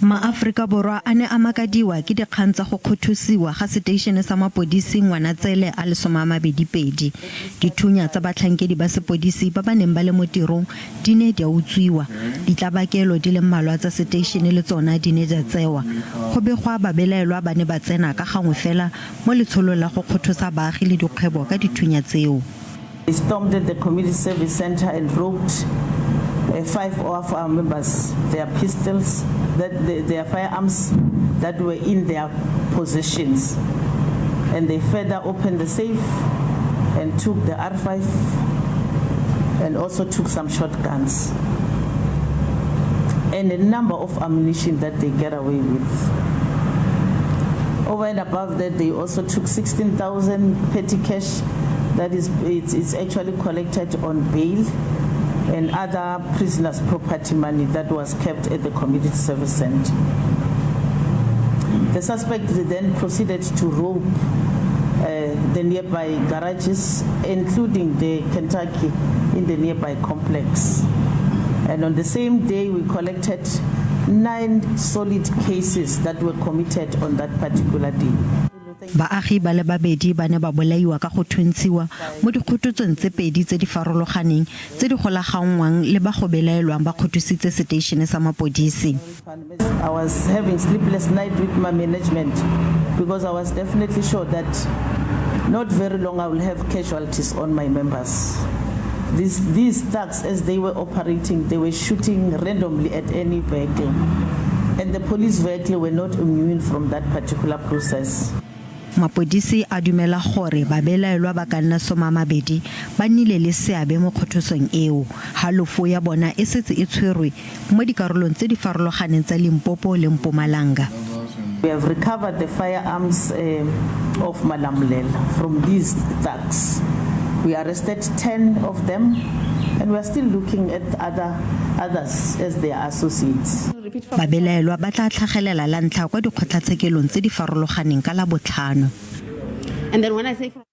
MaAforika Borwa a ne a makadiwa ke dikgang tsa go kgothosiwa ga seteišene sa mapodisi Ngwanatsele a le 22. Dithunya tsa batlhankedi ba sepodisi ba ba neng ba le mo tirong di ne di a utswiwa. Ditlabakelo di le mmalwa tsa seteišene le tsona di ne di a tsewa. Go begwa babelaelwa ba ne ba tsena ka gangwe fela mo letsholong la go kgothosa baagi le dikgwebo ka dithunya tseo. They stormed the community service center and robbed five of our members their pistols, that their firearms that were in their possessions. And they further opened the safe and took the R5 and also took some shotguns and a number of ammunition that they get away with. Over and above that, they also took 16,000 petty cash that is it's actually collected on bail and other prisoners' property money that was kept at the community service center. The suspect then proceeded to rob the nearby garages, including the Kentucky in the nearby complex. And on the same day, we collected nine solid cases that were committed on that particular day. Baagi ba le babedi ba ne ba bolaiwa ka go thuntshiwa mo dikgothotsong tse pedi tse di farologaneng tse di golaganngwang le ba go belaelwang ba kgothositse seteišene sa mapodisi. I was having sleepless night with my management because I was definitely sure that not very long I will have casualties on my members. These thugs, as they were operating, they were shooting randomly at any vehicle. And the police vehicle were not immune from that particular process. Mapodisi a dumela gore babelaelwa ba ka nna 20 ba nnile le seabe mo kgothosong eo. Halofo ya bona e setse e tshwerwe mo dikarolong tse di farologaneng tsa Limpopo le Mpumalanga. We have recovered the firearms of Malamulele from these thugs. We arrested 10 of them and we are still looking at others as their associates. Babelaelwa ba tla tlhagelela la ntlha kwa dikgotlatshekelong tse di farologaneng ka Labotlhano. And then when I say from